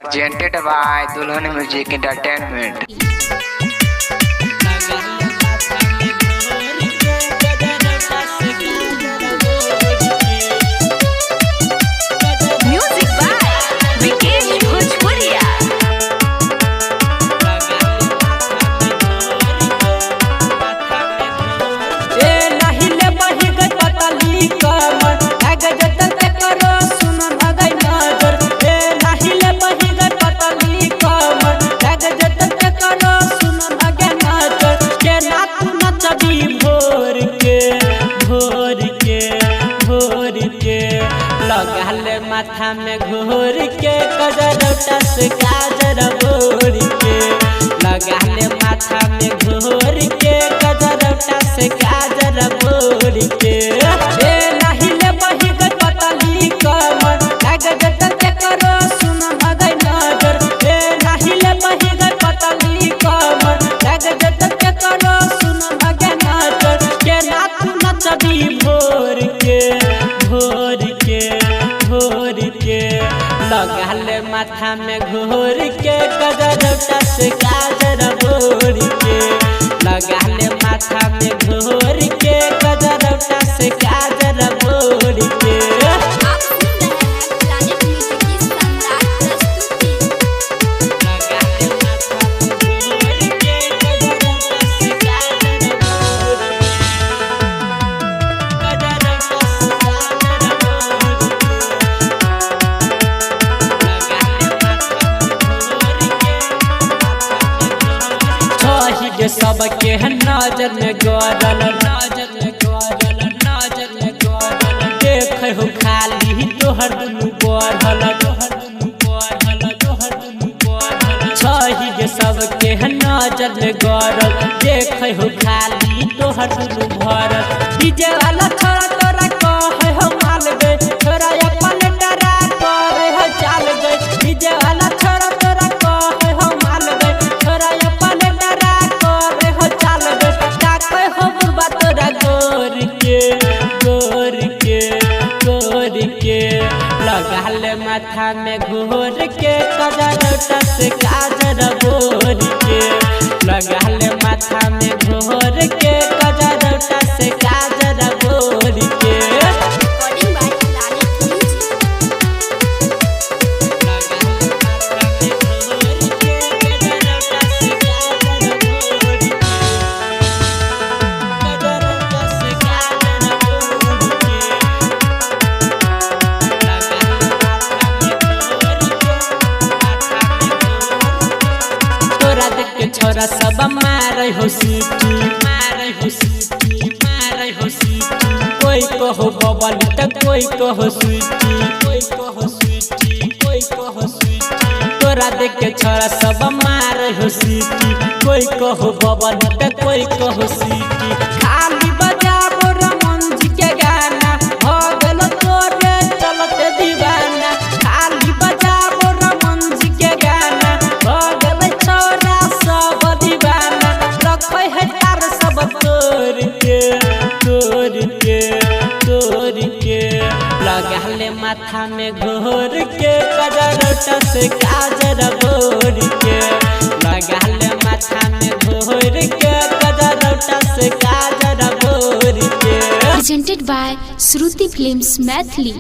Presented by Dulhan Music Entertainment. Music by Vikesh Bhojpuria. ए नाही ले बही गई पतली कमर लाग जतन ते करो सुन भगई नजर। ए नाही ले बही गई पतली कमर लाग जतन ते करो सुन भगई नजर। के ना तू नचबी भोर के, भोर के, भोर के। लगा ले माथा में घोर के कजरौटा से काजर बोर के। लगा ले माथा में घोर के कजरौटा से काजर बोर के। ए नाही ले बही गई पतली कमर लाग जतन ते करो सुन भगई नजर। ए नाही ले बही गई पतली कमर लाग जतन ते करो सुन भगई नजर। के ना तू नचबी भोर के, भोर के, भोर के। लगा ले माथा में घोर के कजरौटा से काजर बोर के। लगा ले माथा में घोर के कजरौटा से काजर बोर के। आप सुन रहे हैं प्लानिट म्यूजिक की शानदार प्रस्तुति। लगा ले माथा में घोर के कजरौटा से काजर बोर के। कजरौटा से काजर बोर के। छही सबके नजर में गरल, नजर में गरल, नजर में गरल। देख हो खाली तोहर दुनू बढ़ल, तोहर दुनू बढ़ल, तोहर दुनू बढ़ल। छही सबके नजर में गरल, देख हो खाली तोहर दुनू भरल। डीजे वाला छोरा तोरा कहे हो माल गे, छोरा अपन डरा करे हो चाल गे। डीजे वाला छोरा तोरा कहे हो माल गे, छोरा अपन डरा करे हो चाल गे। डाके हो बुढ़बा तोरा गोर के, गोर के, गोर के। लगा ले माथा में घोर के कजरौटा से काजर बोर के। लगा ले माथा में घोर के कजरौटा से काजर बोर के। Recording by planet music. तोरा देख के छोरा सब मारे हो सीटी, मारे हो सीटी, मारे हो सीटी। कोई कहो बबल त कोई कहो स्वीटी, कोई कहो स्वीटी, कोई कहो स्वीटी। तोरा देख के छोरा सब मारे हो सीटी, कोई कहो बबल त कोई कहो सीटी। खाली बजाबो रमन जी के गाना, हो गेलो तोरे चलते दीवाना। खाली बजाबो रमन जी के गाना, हो गेलै छोरा सब दीवाना। रखै है तार सब तोर के, तोर के, तोर के। लगा ले माथा में घोर के कजरौटा से काजर बोर के। लगा ले माथा में घोर के कजरौटा से काजर बोर के। Presented by Shruti Films Maithili.